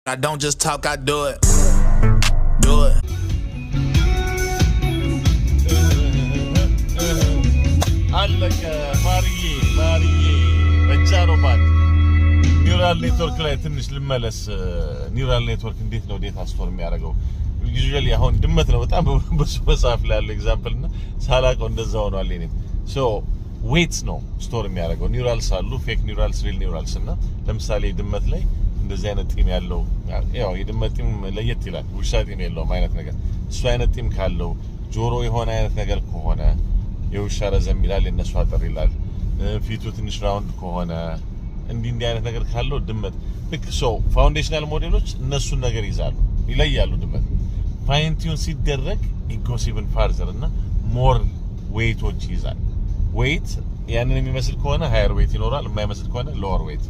I don't just talk, I do it. Do it. አለቀ። ማርዬ ማርዬ በቻ ነው ባንድ። Neural network ላይ ትንሽ ልመለስ። Neural network እንዴት ነው data store የሚያደርገው? Usually አሁን ድመት ነው በጣም ብዙ መጽሐፍ ላይ ያለው example እና ሳላውቀው እንደዛ ሆኗል። እኔም so weights ነው store የሚያደርገው። Neurals አሉ፣ fake neurals፣ real neurals። እና ለምሳሌ ድመት ላይ እንደዚህ አይነት ጢም ያለው፣ ያው የድመት ጢም ለየት ይላል፣ ውሻ ጢም የለውም አይነት ነገር፣ እሱ አይነት ጢም ካለው፣ ጆሮ የሆነ አይነት ነገር ከሆነ፣ የውሻ ረዘም ይላል፣ የነሱ አጠር ይላል። ፊቱ ትንሽ round ከሆነ፣ እንዲህ እንዲህ አይነት ነገር ካለው ድመት ልክ so foundational ሞዴሎች እነሱን ነገር ይዛሉ፣ ይለያሉ። ድመት fine tune ሲደረግ it goes even further እና more weight ኦች ይይዛል። Weight ያንን የሚመስል ከሆነ higher weight ይኖራል፣ የማይመስል ከሆነ lower weight።